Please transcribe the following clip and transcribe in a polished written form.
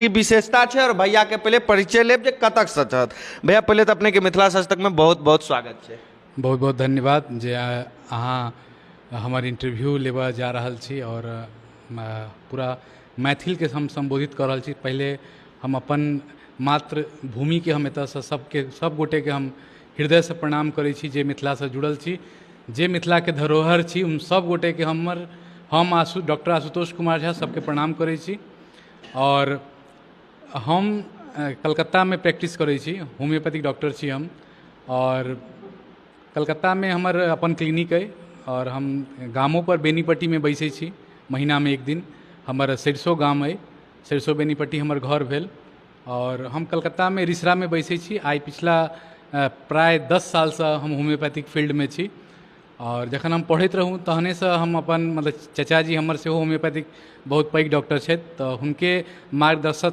की विशेषता छै और भैया के पहिले परिचय लेब जे कतक से छथि। भैया, पहिले तऽ अपने के मिथिला सचतक में बहुत बहुत स्वागत छै। बहुत बहुत धन्यवाद जे अहाँ हमर इंटरव्यू लेबऽ जा रहल छी और पूरा मैथिलके हम सम्बोधित कऽ रहल छी। पहिले हम अपन मातृभूमिके हम एतऽसँ सबके सब गोटेके हम हृदयसँ प्रणाम करै छी, जे मिथिलासँ जुड़ल छी, जे मिथिलाके धरोहर छी, हम सब गोटेके हम डॉक्टर आशुतोष कुमार झा सबके प्रणाम करै छी। और हम कलकत्तामे प्रैक्टिस करै छी, होम्योपैथिक डॉक्टर छी हम और कलकत्तामे हमर अपन क्लिनिक अइ और हम गामोपर बेनीपट्टीमे बैसै छी महीनामे एक दिन। हमर सरिसो गाम अइ, सरिसो बेनीपट्टी हमर घर भेल और हम कलकत्तामे रिसरामे बैसै छी। आइ पिछला प्राय 10 सालसँ हम होम्योपैथिक फील्डमे छी और जखन हम पढ़ैत रहूँ तहनेसँ हम अपन मतलब चचाजी हमर सेहो होम्योपैथिक बहुत पैघ डॉक्टर छथि, तऽ हुनके मार्गदर्शक